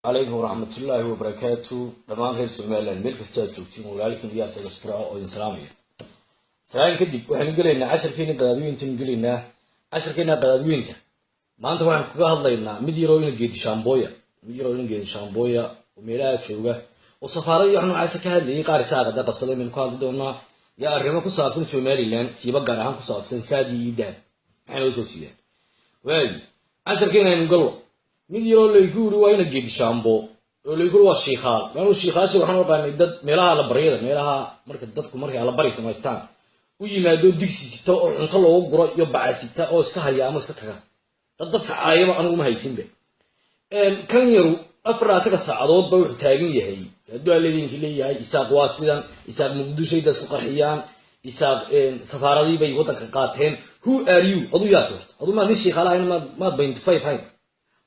Calaykum waraxmatullaahi wabarakaatu. Dhammaan reer Somaliland meel kasta aad joogtiin, walaalkiin Iyaas Egasbra oo idin salaamaya. Salaan kadib, waxaynu gelaynaa casharkeena qadaadweyntaanu gelaynaa. Casharkeena qadaadweynta maanta waxaan kaga hadlaynaa mid yaroo ina Geedi Shaambooya, mid yaroo ina Geedi Shaambooya oo meelaha jooga oo safaarada iyo wax noocaasa ka hadlayay, qaar isaaqada qabsaday baynu ka hadli doonaa, iyo arrimo ku saabsan Somaliland, siiba gaar ahaan ku saabsan Saadii iyo Dahab maxay noo soo siiyaan. Waayi, casharkeena aynu gallo. Mid yaroo laygu yiri waa ina Geedi Shaambo oo laygu yiri waa shiikhaal. Maanu shiikhaasha waxaan u aqaanay dad meelaha allabaryada, meelaha marka dadku markay allabari samaystaan u yimaado, digsi sita oo cunto loogu guro iyo baca sita oo iska haya ama iska taga, dad dadka caayaba anigu ma haysinba. Kan yaru 24 saacadood ba wuxuu taagan yahay hadduu alleedinkii leeyahay Isaaq waa sidan, Isaaq Muqdisho da isku qarxiyaan, Isaaq safaaradii bay waddanka qaateen. Who are you? Adu yaa toorta? Adu maad nin shiikhaal ahayn? Maad 0.5 hayn?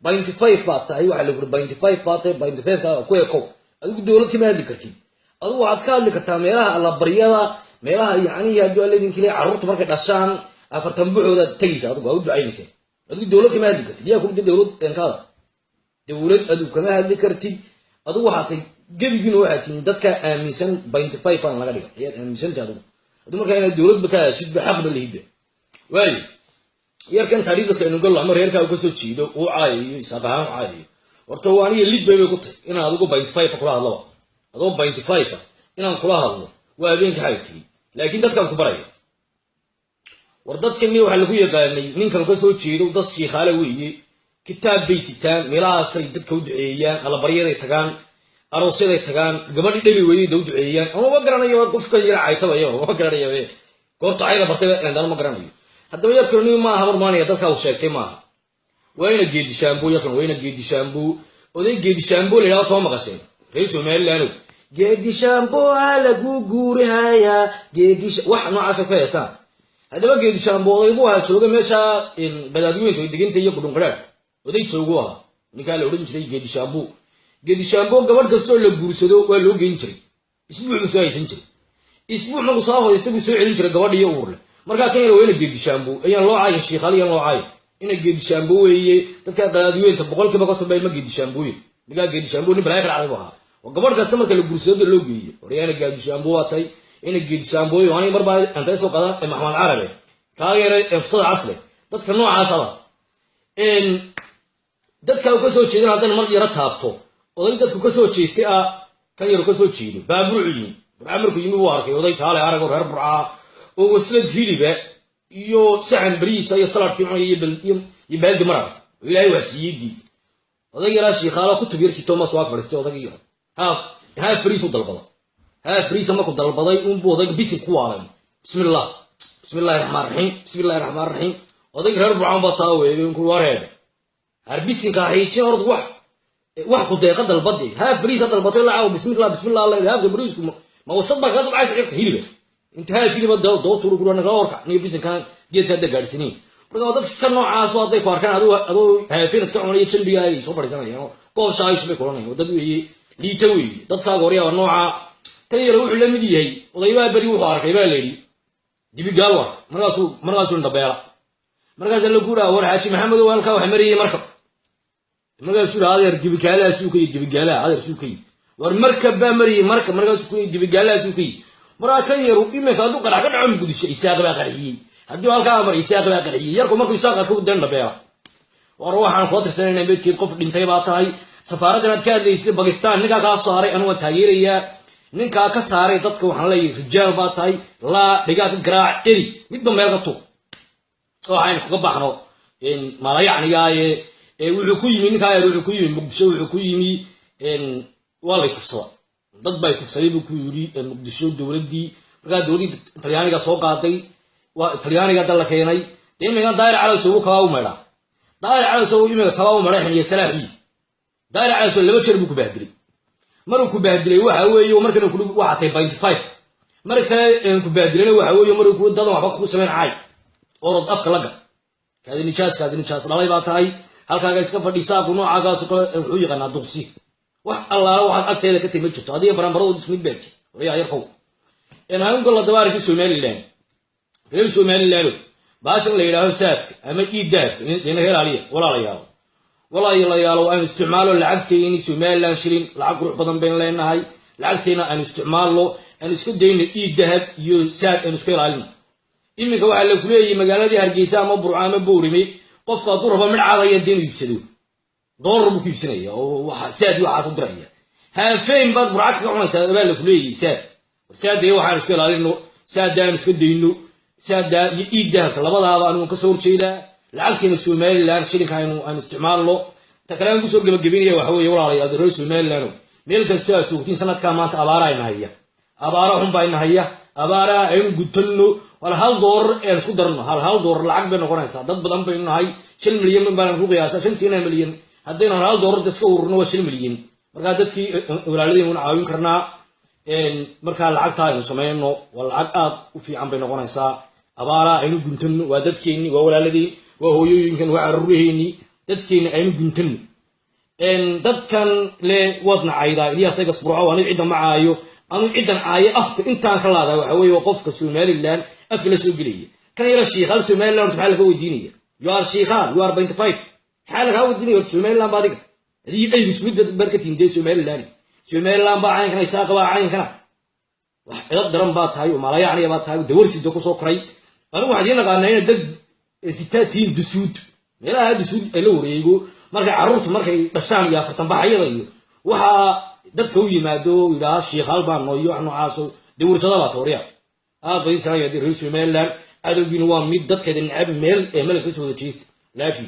0.5 baad tahay. Waxaa lagu uri 0.5 baad tahay, 0.5 ka ku ekow. Adigu dowlad kama hadli kartid. Adigu waxaad ka hadli kartaa meelaha allabaryada, meelaha yacnihi hadduu alleedinkii leeyahay carruurtu markay dhashaan 40 buxooda tegaysa, adigu waa u ducaynaysa. Adigu dowlad kama hadli kartid. Yaa kuli dowlad kaada? Dowlad adigu kama hadli kartid. Adigu waxaa tahay, gebigiina waxaa tihin dadka aaminsan 0.5 baan laga dhiga ayaad aaminsantahay. Adigu markaa inaad dowladba ka hadashidba xaqba lihidba. Waayo, yarkan taariikhdaas aynu gallo ama reerkaa uu kasoo jeedo uu caayayo, Isaaq ahaan u caayayo. Horta waa aniga lid bay ku tahay inaan adigu 0.5 kula hadlaba, adoo 0.5 inaan kula hadlo waa habeenka xay tigi, laakiin dadkaan ku baraya. War dadkani waxaa lagu yaqaanay ninkan kasoo jeedo dad shiikhaale weeye, kitaab bay sitaan, meelahaasay dadka u duceeyaan, allabaryaday tagaan, aroosyaday tagaan, gabadhii dhali weyday da u duceeyaan. Ama ma garanayo qofkan yara caytabaya, ma garanayo goorta cayda bartay endana, ma garanayo. Haddaba yarkan nin maaha marmaanaya dadka uu sheegtay maaha. Waa ina Geedi Shaambo yarkan, waa ina Geedi Shaambo. Oday Geedi Shaambo la yidhahdo toma maqasheen, reer Somaliland? Geedi Shaambo ha lagu guurihayaa, Geedi wax noocaasa ku heesaan. Haddaba Geedi Shaambo oday buu ahaa jooga meesha qadaadweynta ay deganta iyo qudhunqadhaadhka. Oday joogu ahaa ninkaa la odhan jiray Geedi Shaambo. Geedi Shaambo gabadh kastoo la guursado waa loo geyn jiray, isbuuc buu soo haysan jiray. Isbuuc markuu soo haysto buu soo celin jiray gabadh iyo uurle. Markaa kan yar waa ina Geedi Shaambo, ayaan loo caayin shiikhaal, ayaan loo caayin. Ina Geedi Shaambo weeye. Dadka qadaadweynta 100% baa ilma Geedi Shaambooyin. Ninkaa Geedi Shaambo nin balaayo ka dhacday buu ahaa oo gabadh kasta marka la guursado loo geeyo. Horyaana Geedi Shaambo waa tay ina Geedi Shaambooyo. Aniga mar baa antay soo qadan Maxamed Carabe kaaga yara enftada casle. Dadka noocaasaba dadka uu ka soo jeedan haddana mar yaro taabto, oday dadku ka soo jeestay ah kan yaru ka soo jeedo baa Burcu yimi. Burca markuu yimi buu arkay oday kaale arag oo reer Burcaa oo waslad hiliba iyo saxan bariisa iyo saladkii cunaya iyo baaldi mar aragtay oo Ilaahay wax siiyey. Dii oday yaraa shiikhaalo kutub yar sito mas waa fadhiistay. Odayga yar haaf haaf bariis u dalbada, haaf bariisa markuu dalbaday unbuu odayga bisin ku waalay: "Bismillah, bismillahi raxmaan raxiim, bismillahi raxmaan raxiim." Odayga reer Burcaan baa saa weegay inkuu wareedhe har bisinka xiijin orod wax ku deeqa dalbadi. Haaf bariis ha dalbato ilaa caawa bismillah bismillah leedahay. Haafka bariisku ma wasad baa kaga soo dhacaysa cirka hiliba inta haaf hiliba doo tuuru kura naga warka niyo bisinkan geedka hadda gaadhsaniin. Marka waa dad iska noocaas oo hadday ku arkaan aduu haafin iska cunaya jambiga ay soo fadhiisanayaan oo goob shaayish bay kulanayaan. Dad weeye liita weeye dadkaaga horyaa nooca. Tan yara wuxuu la mid yahay odaybaa beri wuxuu arkay baa layidhi dibigaal war, markaasuu indhabeela. Markaasaa lagu dhaha: "War Xaaji Maxamed ow, halkaa wax marayay markab." Markaasuu dhaha: "Adeer, dibigaalaha suukay, dibigaalaha adeer suukay." "War markab baa marayay markab." Markaasuu ku "Dibigaalaha suukay." Markaa kan yaru iminka hadduu qarax ka dhaco Muqdisho, Isaaq baa qarxiyey. Haddii halkaa mar Isaaq baa qarxiyey. Yarku markuu Isaaq arko dan dhabeela. War waxaan kula tirsanayna meedkeed qof dhintay baa tahay. Safaaraddan aad ka hadlaysay Bakistan ninkaa kaa saaray anigu waan taageerayaa. Ninkaa ka saaray dadka waxaan leeyahay rijaal baa tahay. Laa dhigaa ka garaac eri, midba meel ka tug. Waxaynu kaga baxno maalayacnigaaye wuxuu ku yimi ninkaa yar, wuxuu ku yimi Muqdisho, wuxuu ku yimi waa lay kufsada, dad bay kufsaday buu ku yidhi Muqdisho. Dowladdii markaa dowladdii Talyaaniga soo qaaday, waa Talyaaniga dal la keenay. Dee iminkan Daahir Calasow kabaa u maydhaa, Daahir Calasow iminka kabaa u maydha xiniya salaax. Daahir Calasow laba jeer buu ku bahdilay. Maruu ku bahdilay waxa weeye markana ku waxaa tahay 0.5. Mar kale ku bahdilana waxa weeye maruu ku dadan waxba kugu samayn caay orod afka la gal. Kaadi nijaas, kaadi nijaas dhalay baa tahay. Halkaaga iska fadhiisaaku noocaagaas kale wuxuu yaqaanaa duqsi. Wax allaala waxaad agteeda ka timi ma jirto. Adiga baranbaradooda isku mid baati waryaa yarkow. Hangolla dabaarkii Somaliland, reer Somaliland, baashan la yidhaaho Saadka ama iidaabka dina ilaaliya walaalayaal. Walaalayaalow, aynu isticmaalo lacagteeni Somaliland shilin. Lacag qurux badan baynu leenahay. Lacagteena aynu isticmaalno, aynu iska dayno e-Dahab iyo Saad, aynu iska ilaalino. Iminka waxaa la kuleeyahay magaaladii Hargeysa ama Burco ama Bowrime, qofka hadduu rabo midh caadaya dee inuu iibsado, doolar buu ku iibsanaya oo waxa Saad iyo waxaas u diraya. Haafeyn baad Burca kaga cunaysaa baa la kuleeyahay Saad. War Saadaya waxaan iska ilaalino, Saada aynu iska dayno. Saada iyo e-Dahabka labadaaba anigu kasoo horjeedaa. Lacagteena Somaliland shilinka aynu isticmaalno. Ta kale aan kusoo gebagabinaya waxa weeye, walaalayaal reer Somaliland, meel kasta aad joogtiin, sanadkaa maanta abaara ina haya, abaara xun baa ina haya. Abaaraha aynu gutanno. Wal hal doolar aan isku darno, hal hal doolar lacag bay noqonaysaa. Dad badan baynu nahay, 5 milyan baan ku qiyaasaa. Shantiina milyan haddaynu hal hal doolar iska ururno, waa 5 milyan. Markaa dadkii walaaladeen wana caawin karnaa. Markaa lacagta aynu samayno, waa lacag aad u fiican bay noqonaysaa. Abaaraha aynu guntano. Waa dadkeenni, waa walaaladeen, waa hooyooyinkan, waa caruuraheenni. Dadkeenni aynu guntano. Dadkan le waad nacaydaa Ilyaas Egas Burco, aniga cidda ma caayo. Anigu ciddan caayo afka intaan ka laadaa waxa weeye waa qofka Somaliland afka la soo gelaya. Kan yara shiikhaal Somaliland horta maxaa laga weydiinaya? You are shiikhaal, you are 0.5. Maxaa lagaa weydiinaya horta Somaliland ba? Adiga adigi aygu isku mid baad ka tihin dee. Somaliland, Somaliland baa caynkana, Isaaqa baa caynkana. Wax cidab daran baa tahay oo maalayacniya baa tahay oo dawarsido kusoo koray. Anigu waxaan idiin naqaanaa inaad dad sitaa tihiin dusuud, meelaha dusuud ay la wareego markay carruurtu markay dhashaan iyo 40 baxayada iyo waxaa dadka u yimaado yidhaaha shiikhaal baa noo iyo wax noocaaso dawarsada baa tooriya. Aad bay sanaya reer Somaliland. Cadowgiina waa mid dadkeeda necab. Meel ee meel kasoo wada jeesta laafi.